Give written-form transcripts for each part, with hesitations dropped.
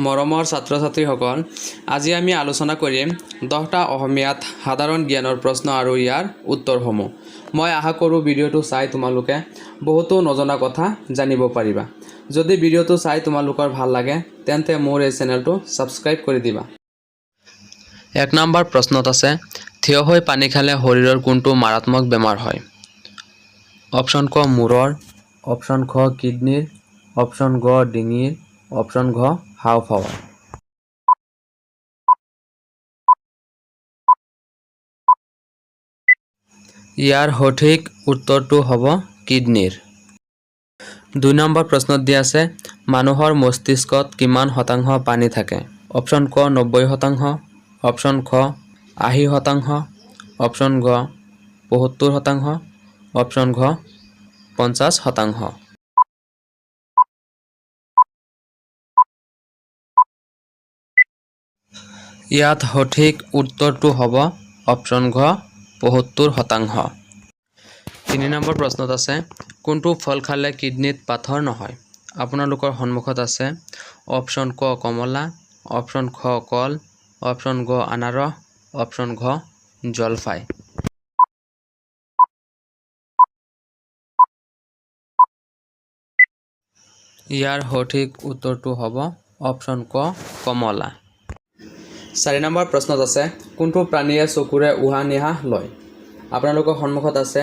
মৰমৰ ছাত্ৰ ছাত্ৰীসকল, আজি আমি আলোচনা কৰিম 10টা অসমীয়াত সাধাৰণ জ্ঞানৰ প্ৰশ্ন আৰু ইয়াৰ উত্তৰসমূহ। মই আশা কৰোঁ, ভিডিঅ'টো চাই তোমালোকে বহুতো নজনা কথা জানিব পাৰিবা। যদি ভিডিঅ'টো চাই তোমালোকৰ ভাল লাগে, তেন্তে মোৰ এই চেনেলটো ছাবস্ক্ৰাইব কৰি দিবা। 1 নম্বৰ প্ৰশ্নত আছে, থিয় হৈ পানী খালে শৰীৰৰ কোনটো মাৰাত্মক বেমাৰ হয়? অপশ্যন ক মূৰৰ, অপশ্যন খ কিডনীৰ, অপশ্যন গ ডিঙিৰ, অপশ্যন ঘ হাওঁফাওঁৰ। ইয়াৰ সঠিক উত্তৰটো হ'ব কিডনীৰ। 2 নম্বৰ প্ৰশ্নত দিয়া আছে, মানুহৰ মস্তিষ্কত কিমান শতাংশ পানী থাকে? অপশ্যন ক 90%, অপশ্যন খ 80%, অপশ্যন গ 75%, অপশ্যন ঘ 50%। ইয়াত সঠিক উত্তৰটো হ'ব অপশ্যন ঘ 75%। 3 নম্বৰ প্ৰশ্নত আছে, কোনটো ফল খালে কিডনীত পাথৰ নহয়? আপোনালোকৰ সন্মুখত আছে অপশ্যন ক কমলা, অপশ্যন খ কল, অপশ্যন গ আনাৰস, অপশ্যন ঘ জলফাই। ইয়াৰ সঠিক উত্তৰটো হ'ব অপশ্যন ক কমলা। 4 নম্বৰ প্ৰশ্নত আছে, কোনটো প্ৰাণীয়ে চকুৰে উশাহ নিশাহ লয়? আপোনালোকৰ সন্মুখত আছে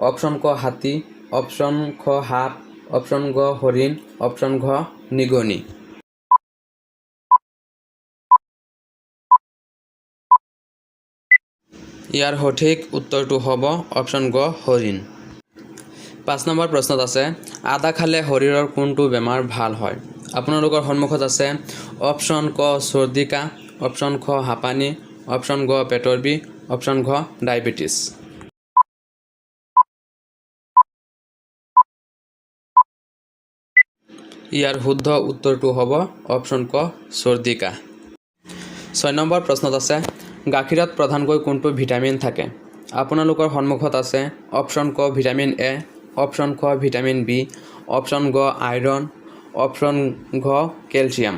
অপশ্যন ক হাতী, অপশ্যন খ সাপ, অপশ্যন গ হৰিণ, অপশ্যন ঘ নিগনি। ইয়াৰ সঠিক উত্তৰটো হ'ব অপশ্যন গ হৰিণ। 5 নম্বৰ প্ৰশ্নত আছে, আদা খালে শৰীৰৰ কোনটো বেমাৰ ভাল হয়? আপোনালোকৰ সন্মুখত আছে অপশ্যন ক চৰ্দি কাহ, অপশ্যন খ হাঁপানি, অপশ্যন গ পেটৰ বিষ, অপশ্যন ঘ ডায়েবেটিছ। ইয়াৰ শুদ্ধ উত্তৰটো হ'ব অপশ্যন ক চৰ্দি কাহ। 6 নম্বৰ প্ৰশ্নত আছে, গাখীৰত প্ৰধানকৈ কোনটো ভিটামিন থাকে? আপোনালোকৰ সন্মুখত আছে অপশ্যন ক ভিটামিন এ, অপশ্যন খ ভিটামিন বি, অপশ্যন গ আইৰণ, অপশ্যন ঘ কেলছিয়াম।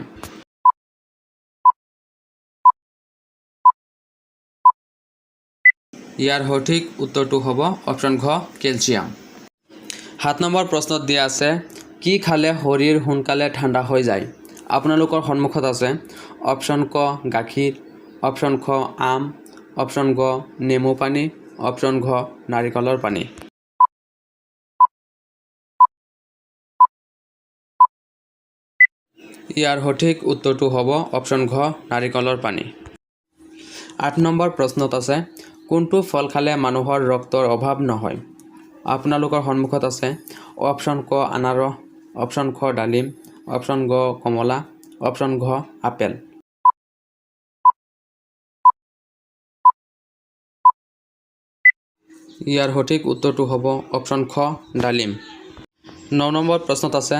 ইয়াৰ সঠিক উত্তৰটো হ'ব অপশ্যন ঘ কেলছিয়াম। 7 নম্বৰ প্ৰশ্নত দিয়া আছে, কি খালে শৰীৰ সোনকালে ঠাণ্ডা হৈ যায়? আপোনালোকৰ সন্মুখত আছে অপশ্যন ক গাখীৰ, অপশ্যন খ আম, অপশ্যন গ নেমু পানী, অপশ্যন ঘ নাৰিকলৰ পানী। ইয়াৰ সঠিক উত্তৰটো হ'ব অপশ্যন ঘ নাৰিকলৰ পানী। 8 নম্বৰ প্ৰশ্নত আছে, কোনটো ফল খালে মানুহৰ ৰক্তৰ অভাৱ নহয়? আপোনালোকৰ সন্মুখত আছে অপশ্যন ক আনাৰস, অপশ্যন খ ডালিম, অপশ্যন গ কমলা, অপশ্যন ঘ আপেল। ইয়াৰ সঠিক উত্তৰটো হ'ব অপশ্যন খ ডালিম। 9 নম্বৰ প্ৰশ্নত আছে,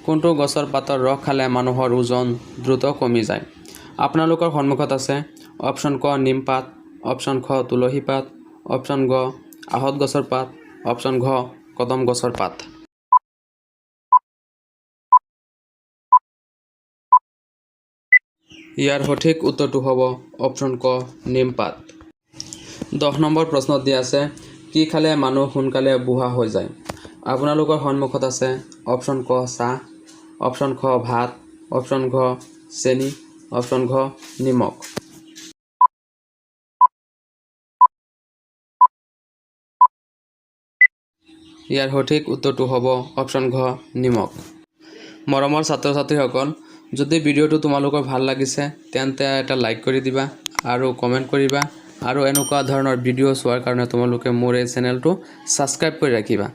কোনটো গছৰ পাতৰ ৰস খালে মানুহৰ ওজন দ্ৰুত কমি যায়? আপোনালোকৰ সন্মুখত আছে অপশ্যন ক নিমপাত, অপশ্যন খ তুলসী পাত, অপশ্যন গ আহঁত গছৰ পাত, অপশ্যন ঘ কদম গছৰ পাত। ইয়াৰ সঠিক উত্তৰটো হ'ব অপশ্যন ক নিমপাত। 10 নম্বৰ প্ৰশ্নত দিয়া আছে, কি খালে মানুহ সোনকালে বুঢ়া হৈ যায়? আপোনালোকৰ সন্মুখত আছে অপশ্যন ক চাহ, অপশ্যন খ ভাত, অপশ্যন ঘ চেনি, অপশ্যন ঘ নিমখ। ইয়াৰ সঠিক উত্তৰটো হ'ব অপশ্যন ঘ নিমখ। মৰমৰ ছাত্ৰ ছাত্ৰীসকল, যদি ভিডিঅ'টো তোমালোকৰ ভাল লাগিছে, তেন্তে এটা লাইক কৰি দিবা আৰু কমেণ্ট কৰিবা আৰু এনেকুৱা ধৰণৰ ভিডিঅ' চোৱাৰ কাৰণে তোমালোকে মোৰ এই চেনেলটো ছাবস্ক্ৰাইব কৰি ৰাখিবা।